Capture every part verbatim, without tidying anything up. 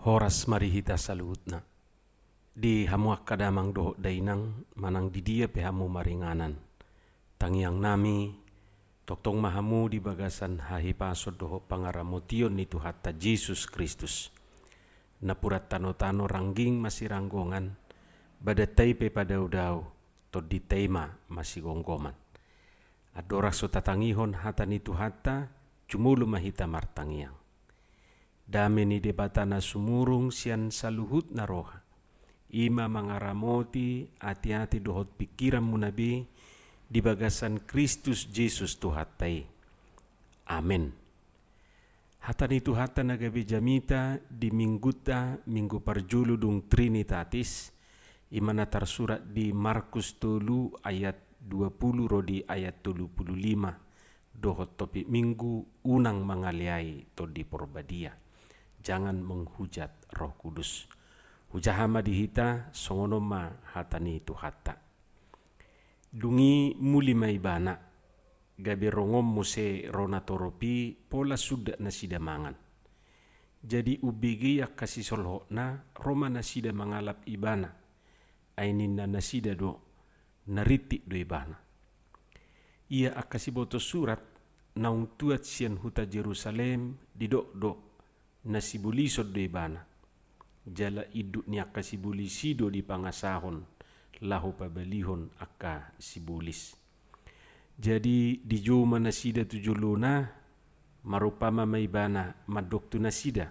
Horas ma di hita saluhutna. Di hamu angka damang dohot dainang, manang di dia pe hamu maringanan, tangiangnami, tongtong ma hamu di bagasan hahipason dohot pangaramotion ni Tuhanta Jesus Kristus. Napuran tanotano rangging masiranggongan, badanta i pe padaodao, tondinta i ma masigomgoman. Andorang so tatangihon hata ni Tuhanta, jumolo ma hita martangiang. Dame ni Debata na sumurung sian saluhutna roha, i ma mangaramoti ateate dohot pingkiranmuna be di bagasan Kristus Jesus Tuhanta i. Amen. Hata ni Tuhanta na gabe jamita di Minggunta, Minggu parjolo dung Trinitatis, i ma na tarsurat di Markus tolu ayat dua pulu ro di ayat tolu pulu lima, dohot topik Minggu: Unang mangaleai Tondi Porbadia, jangan menghujat Roh Kudus. Hujaha ma di hita, songon on ma hata ni Tuhanta. Dung i muli ma ibana, gabe rongon muse ro natorop i pola sundat nasida mangan. Jadi umbege i angka sisolhotna, ro ma nasida mangalap ibana. Ai ninna nasida do, na rintik do ibana. Ia angka siboto surat naung tuat sian huta Jerusalem didok do, na sibolison do ibana. Jala induk ni angka sibolis i do dipangasahon laho pabalihon angka sibolis. Jadi dijou ma nasida tu jolona, marumpama ma ibana mandok tu nasida: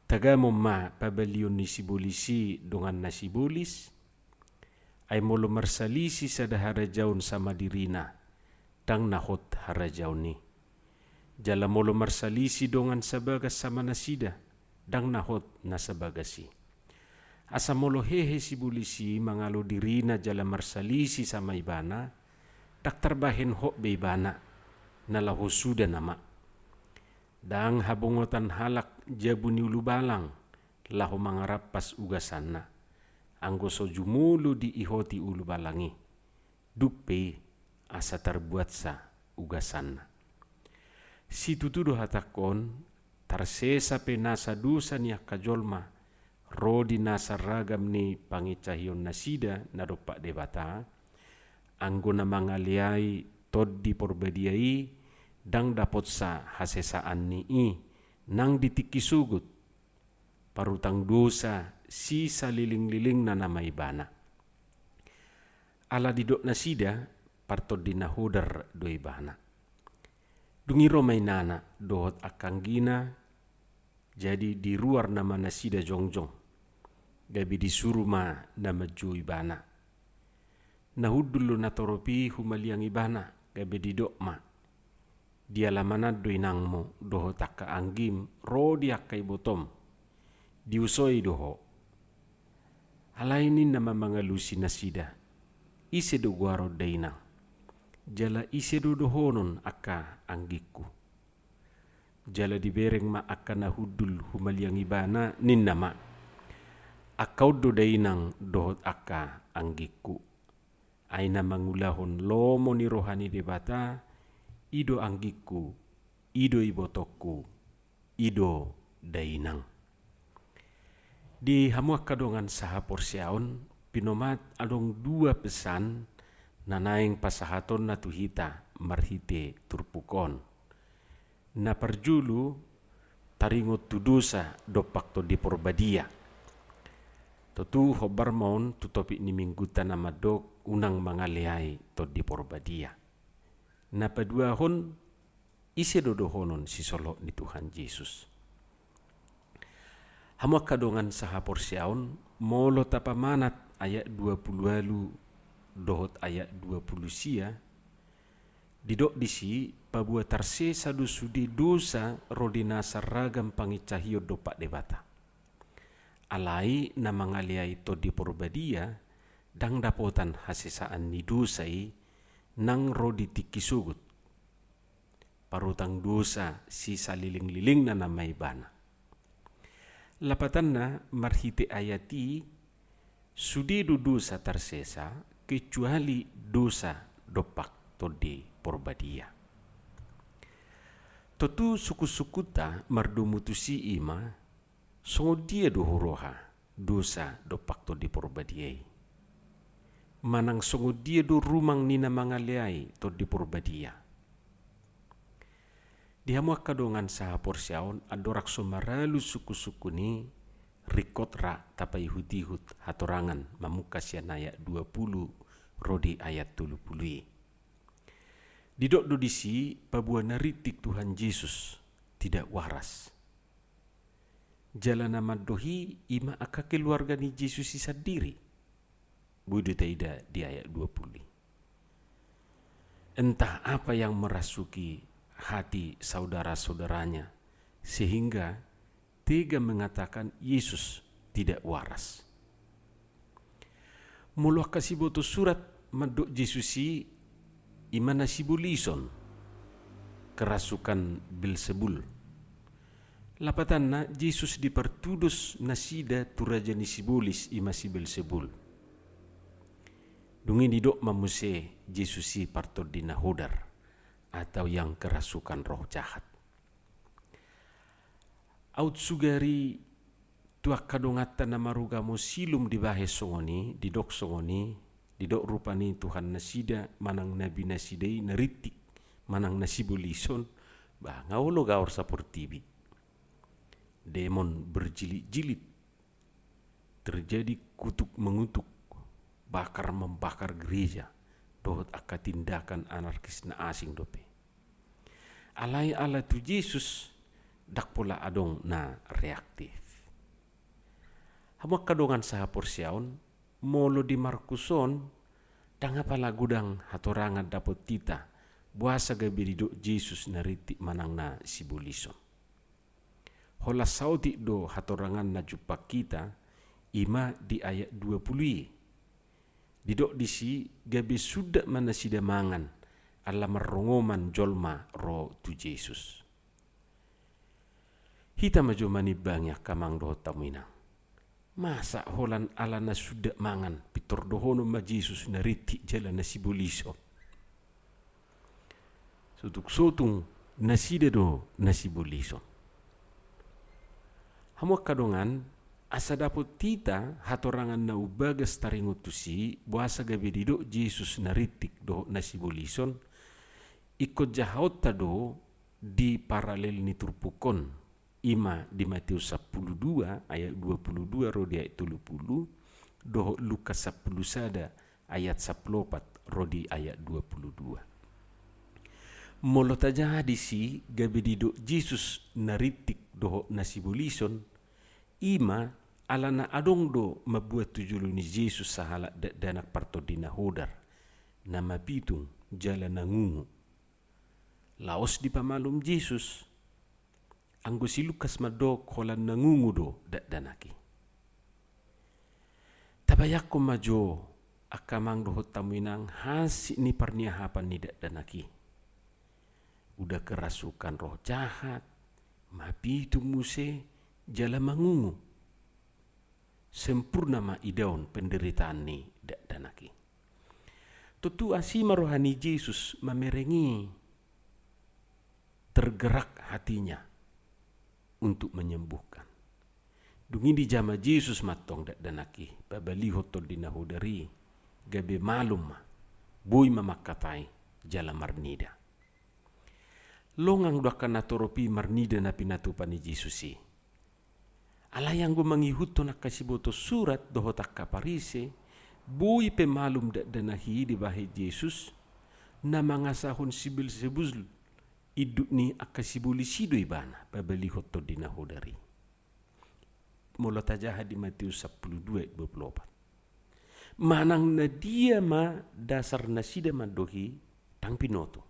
Tagamon ma pabalihon ni sibolis i dongan na sibolis. Ai molo marsalisi sada harajaon sama dirina, ndang na hot harajaon i. Jala molo marsalisi dongan sabagas sama nasida, ndang na hot na sabagas i. Asa molo hehe sibolis i mangalo dirina jala marsalisi sama ibana, ndang tarbahen hot be ibana, na laho suda nama. Ndang habongotan halak jabu ni ulubalang laho mangarampas ugasanna, anggo so jumolo diihoti ulubalang i, dung pe i asa tarbuatsa ugasanna. Situtu do hatangkon, tarsesa pe nasa dosa ni angka jolma ro di nasa ragam ni pangincahionnasida na dompak Debata, anggo na mangaleai Tondi Porbadia i, ndang dapotsa hasesaan ni i nang di tingki sogot, parutang dosa sisalilinglilingna nama ibana. Ala didok nasida, partondi na hodar do ibana. Dung i ro ma inana dohot angka anggina, jadi diruar nama nasida jongjong, gabe disuru ma na manjou ibana. Na hundul do natorop i humaliang ibana, gabe didok ma: Dialamanan do inangmu dohot angka anggim ro di angka ibotom, diusoi do ho. Alai ninna ma mangalusi nasida: Ise do goaron dainang? Jala ise do dohonon angka anggingku? Jala dibereng ma angka na hundul humaliang ibana, ninna ma: Angka on do dainang dohot angka anggingku. Ai na mangulahon lomo ni roha ni Debata, i do anggingku, i do ibotongku, i do dainang. Di hamu angka dongan sahaporseaon, pinomat adong dua pesan na naeng pasahatonna tu hita marhite turpuk on. Na parjolo, taringot tu dosa dompak Tondi Porbadia. Tontu hombar ma on tu topik ni Minggunta na mandok unang mangaleai Tondi Porbadia. Na paduahon, ise do dohonon sisolhot ni Tuhan Jesus? Hamu angka dongan sahaporseaon, molo tapamanat ayat dua pulu ualu dohot ayat dua pulu sia, didok disi paboa tarsesa do sude dosa ro di nasa ragam pangincahion dompak Debata. Alai na mangaleai Tondi Porbadia, ndang dapotan hasesaan ni dosa i nang ro di tingki sogot, parutang dosa sisalilinglilingna nama ibana. Lapatanna, marhite ayat i, sude do dosa tarsesa, kecuali dosa dompak Tondi Porbadia. Tontu sungkunsungkunta mardomu tusi i ma, Songon dia do huroha dosa dompak Tondi Porbadia i? Manang songon dia do rumang ni na mangaleai Tondi Porbadia? Di hamu angka dongan sahaporseaon, andorang so maralu sungkunsungkun i, ringkot ra tapaihutihut hatorangan mamungka sian ayat dua pulu ro di ayat tolu pulu i. Didok do disi paboa na rintik Tuhan Jesus tidak waras. Jala na mandok i ima angka keluarga ni Jesus i sandiri. Boi do taida di ayat dua pulu i. Entah apa yang merasuki hati saudara-saudaranya sehingga tega mengatakan Yesus tidak waras. Molo angka siboto surat mandok Jesus i ima na sibolison, kerasukan Belzebul. Lapatanna, Jesus dipartudos nasida tu raja ni sibolis ima si Belzebul. Dung i didok ma muse Jesus i partondi na hodar atau yang kerasukan roh jahat. Aut sugari tu angka donganta na marugamo Silum dibahen songon i, didok songon i, didok rupani Tuhan nasida manang nabi nasida i na rintik manang na sibolison, bah, nga olo gaor saportibi. Demon berjilid-jilid, terjadi kutuk mengutuk, bakar membakar gereja, dohot angka tindakan anarkis na asing dope. Alai ala tu Jesus, ndang pola adong na reaktif. Hamu angka dongan sahaporseaon, molo di Markus on, ndang apala godang hatorangan dapot hita, boasa gabe didok Jesus na rintik manang na sibolison. Holan saotik do hatorangan na jumpang hita, ima di ayat dua pulu i. Didok disi gabe sundat ma nasida mangan, ala marrongoman jolma ro tu Jesus. Hita ma jo manimbangi angka amang dohot hamu inang. Masa holan ala na sundat mangan, pintor dohonon ma Jesus na rintik jala na sibolison. Sotung-sotung nasida do na sibolison. Hamu angka dongan, asa dapot hita hatorangan na umbagas taringot tusi, boasa gabe didok Jesus na rintik dohot na sibolison, ingkon jahaonta do di paralel ni turpuk on. Ima di Mateus sampulu dua ayat dua pulu dua ro di ayat tolu pulu, dohot Lukas sampulu sada ayat sampulu opat ro di ayat dua pulu dua. Molo tajaha disi gabe didok Jesus na rintik dohot na sibolison, ima ala na adong do mambuat tu jolo ni Jesus sahalak dakdanak partondi na hodar, na mapitung jala na ngungu. Laos dipamalum Jesus. Anggo si Lukas mandok holan na ngungu do dakdanak i. Tabayangkon ma jo angka amang dohot hamu inang hansit ni parniahapan ni dakdanak i. Uda kerasukan roh jahat, mapitung muse, jala mangungu. Sempurna ma idaon penderitaan ni dakdanak i. Tontu asi ma roha ni Jesus mamereng i. Tergerak hatinya untuk menyembuhkan. Dung i dijama Jesus mantong dakdanak i, pabalihon tondi na hodar i, gabe malum ma, boi ma mangkatai jala marnida. Longang do angka natorop i marnida na pinatupa ni Jesus i. Alai anggo mangihuthon angka siboto surat dohot angka Parise, boi pe malum dakdanak i dibahen Jesus, na mangasahon si Belzebul induk ni angka sibolis i do ibana, pabalihon tondi na hodar i. Molo tajaha di Mateus sampulu dua ayat dua pulu opat. Manang na dia ma dasar nasida mandok i, ndang binoto.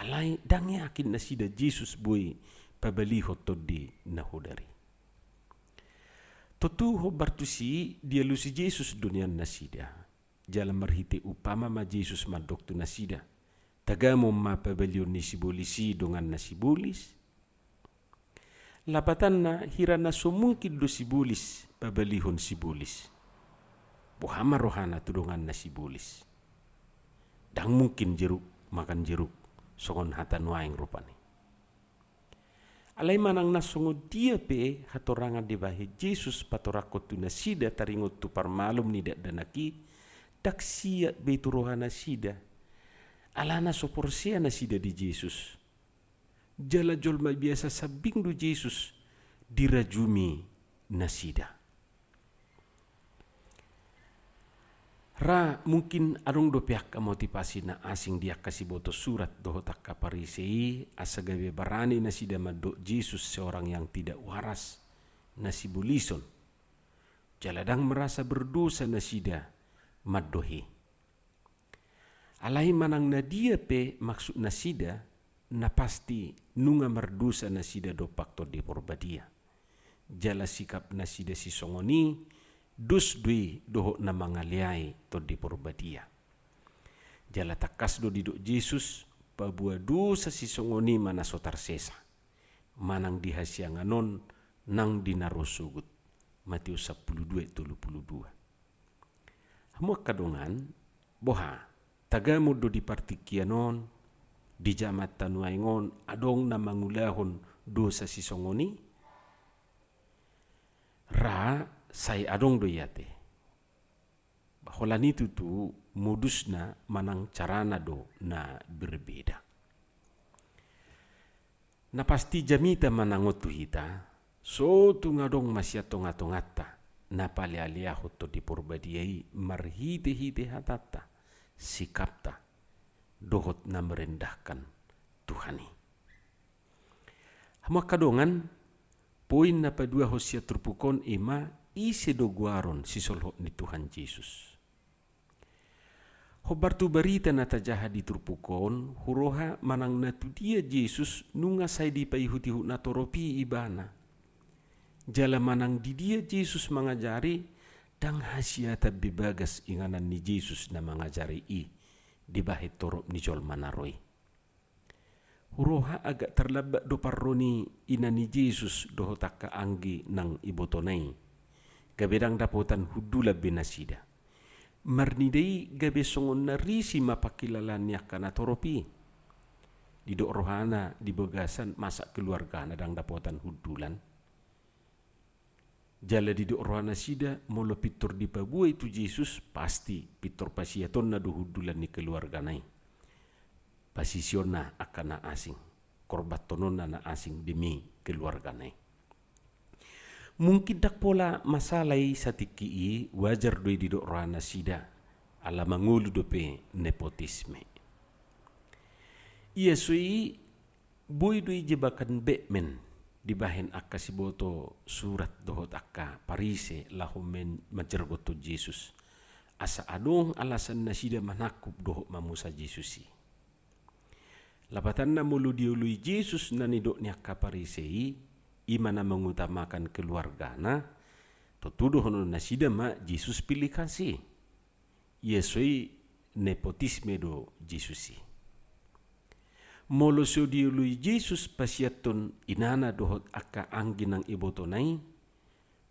Alai ndang yakin nasida Jesus boi pabalihon tondi na hodar i. Tontu hombar tusi dialusi Jesus do nian nasida. Jala marhite umpama ma Jesus mandok tu nasida. Tagamon ma pabalihon ni sibolis i dongan na sibolis. Lapatanna hira na so mungkin do sibolis pabalihon sibolis. Boha ma rohana tu dongan na sibolis. Ndang mungkin jeruk makan jeruk songon hata nuaeng rupani. Alai manang na songon dia pe hatorangan dibahen Jesus patorangkon tu nasida taringot tu parmalum ni dakdanak i, ndang siat be tu roha nasida. Alana so porsea nasida di Jesus. Jala jolma biasa sambing do Jesus dirajumi nasida. Ra mungkin adong dope angka motivasi na asing di angka siboto surat dohot angka Parise i, asa gabe barani nasida mandok Jesus seorang yang tidak waras, na sibolison. Jala ndang merasa berdosa nasida mandok i. Alai manang na dia pe maksud nasida, na pasti nunga mardosa nasida dompak Tondi Porbadia. Jala sikap nasida sisongon i, dos do i dohot na mangaleai Tondi Porbadia. Jala tangkas do didok Jesus, paboa dosa sisongon i ma na so tarsesa. Manang di hasiangan on nang di na ro sogot. Matius sampulu dua, tolu pulu dua. Hamu angka dongan, boha, tagamon do di partingkian on, di jaman tanuaeng on, adong na mangulahon dosa sisongon i? Ra, sai adong do i ate. Holan i tutu modusna manang carana do na berbeda. Na pasti jamita manang on tu hita, so tung adong ma sian tongatonganta na palealeahon Tondi Porbadia i marhitehite hatanta, sikapta, dohot na merendahkan Tuhan i. Hamu angka dongan, poin na paduahon sian turpuk on i ma, ise do goaron sisolhot ni Tuhan Jesus. Hombar tu barita na tajaha di turpuk on, huroha manang na tudia Jesus nunga sai dipaihutihut natorop i ibana. Jala manang didia Jesus mangajari, ndang hasiatan be bagas inganan ni Jesus na mangajari i dibahen torop ni jolma na ro i. Huroha agak tarlambat do parro ni ina ni Jesus dohot angka anggi nang ibotona i. Gabe ndang dapotan hundulan be nasida. Marnida i gabe songon na risi ma pangkilalaan ni angka natorop i. Didok rohana di bagasan masa keluargana ndang dapotan hundulan. Jala didok rohanasida, molo pintor dipaboa i tu Jesus, pasti pintor pasiatonna do hundulan ni keluargana i. Pasisionna angka na asing, korbanhononna na asing demi keluargana i. Mungkin ndang pola masalah i satingki i, wajar do i didok rohanasida, ala mangolu dope nepotisme. Ia so i, boi do i jebakan Batman dibahen angka siboto surat dohot angka Parise laho men-, manjergot tu Jesus. Asa adong alasan nasida manangkup dohot mamusa Jesus i. Lapatanna molo dioloi Jesus na nidok ni angka Parise i, i ma na mengutamakan keluargana, tontu dohonon nasida ma Jesus pilih kasih. Ia so i nepotisme do Jesus i. Molo so dioloi Jesus pasiathon inana dohot angka anggi nang ibotona i,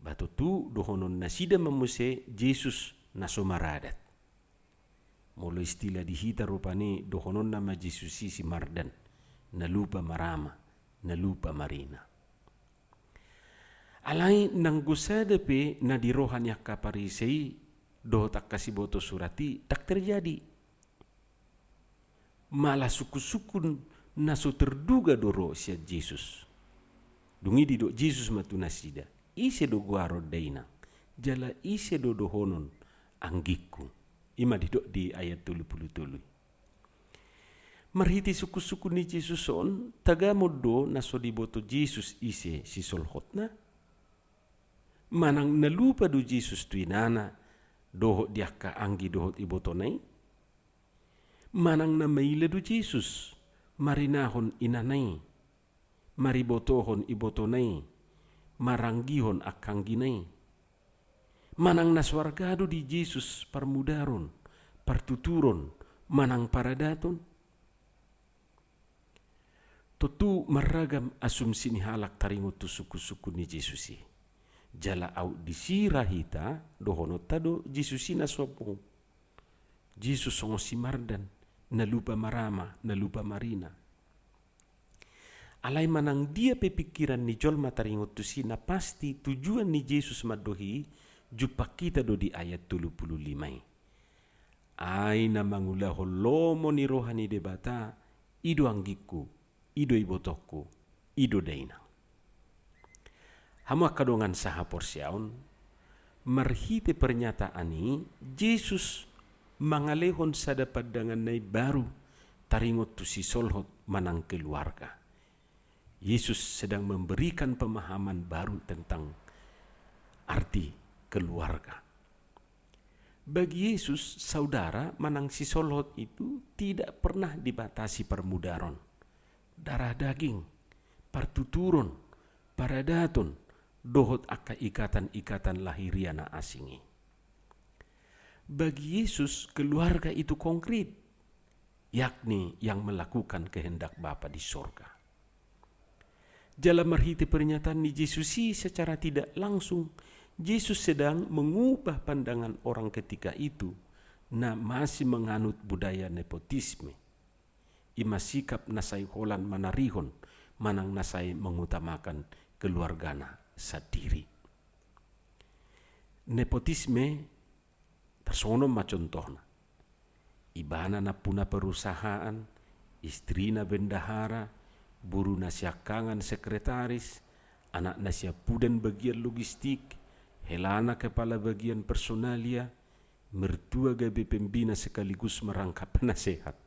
ba tontu dohonon nasida ma muse Jesus na so maradat. Molo istilah di hita rupani dohononna ma Jesus i si mardan, na lupa marama, na lupa marina. Alai nanggo sada pe na di roha ni angka Parise i dohot angka siboto surat i ndang terjadi. Malah sungkunsungkun na so terduga do ro sian Jesus. Dung i didok Jesus ma tu nasida, ise do goaron dainang, jala ise do dohonon anggingku. I ma didok di ayat tolu pulu tolu i. Marhite sungkunsungkun ni Jesus on, tagamon do na so diboto Jesus ise sisolhotna? Manang na lupa do Jesus tu inana, dohot di angka anggi dohot ibotona i? Manang na maila do Jesus, marinahon inana i, maribotohon ibotona i, maranggihon angka anggina i? Manang na so arga do di Jesus parmudaron, partuturon, manang paradaton? Tontu marragam asumsi ni halak taringot tu sungkunsungkun ni Jesus i. Jala aut disi ra hita, dohononta do Jesus i na sombong. Jesus songon si mardan, na lupa marama, na lupa marina. Alai manang dia pe pingkiran ni jolma taringot tusi, na pasti tujuan ni Jesus mandok i jumpang hita do di ayat tolu pulu lima i. Ai na mangulahon lomo ni roha ni Debata, i do anggingku, i do ibotongku, i do dainang. Hamu angka dongan sahaporseaon, marhite pernyataan i, Jesus mangalehon sada pandangan na imbaru taringot tu sisolhot manang keluarga. Yesus sedang memberikan pemahaman baru tentang arti keluarga. Bagi Yesus, saudara manang sisolhot itu tidak pernah dibatasi parmudaron, darah daging, partuturon, paradaton, dohot angka ikatan-ikatan lahiriah na asing i. Bagi Yesus, keluarga itu konkret, yakni yang melakukan kehendak Bapa di sorga. Jala marhite pernyataan ni Jesus i, secara tidak langsung Jesus sedang mengubah pandangan orang ketika itu na masih menganut budaya nepotisme. I ma sikap na sai holan manarihon manang na sai mengutamakan keluargana sandiri. Nepotisme tarsongon on ma contohna. Ibana nampuna perusahaan, istrina bendahara, boruna siangkangan sekretaris, anakna siampudan bagian logistik, helana kepala bagian personalia, mertua gabe pembina sekaligus merangkap penasehat.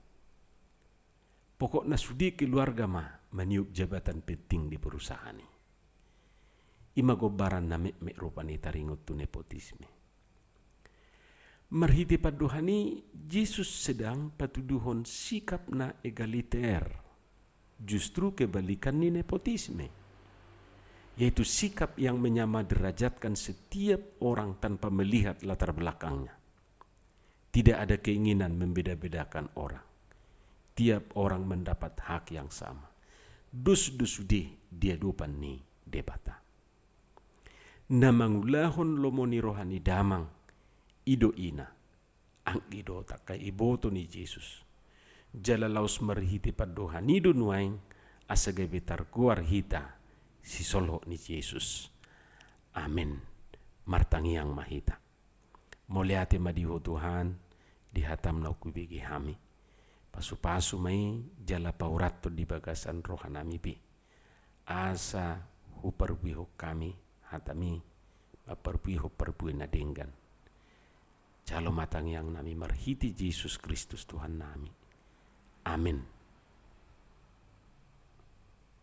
Pokokna sude keluarga ma maniop jabatan penting di perusahaan i. I ma gombaran na metmet rupani taringot tu nepotisme. Marhite pandohan i, Jesus sedang patuduhon sikap na egaliter, justru kebalikan ni nepotisme, yaitu sikap yang menyamaderajatkan setiap orang tanpa melihat latar belakangnya. Tidak ada keinginan membeda-bedakan orang. Tiap orang mendapat hak yang sama. Dos do sude di adopan ni Debata. Na mangulahon lomo ni roha ni damang, i do ina, anggi dohot angka iboto ni Jesus. Jala laos marhite pandohan i do nuaeng asa gabe targoar hita sisolhot ni Jesus. Amen. Martangiang ma hita. Mauliate ma di Ho Tuhan, di hatam na hubege hami. Pasupasu ma i jala paurathon di bagasan rohanami be, asa huparbuehon hami hatami, mamparbuehon parbue na denggan. Jalo ma tangiangnami marhite Jesus Kristus Tuhannami. Amen.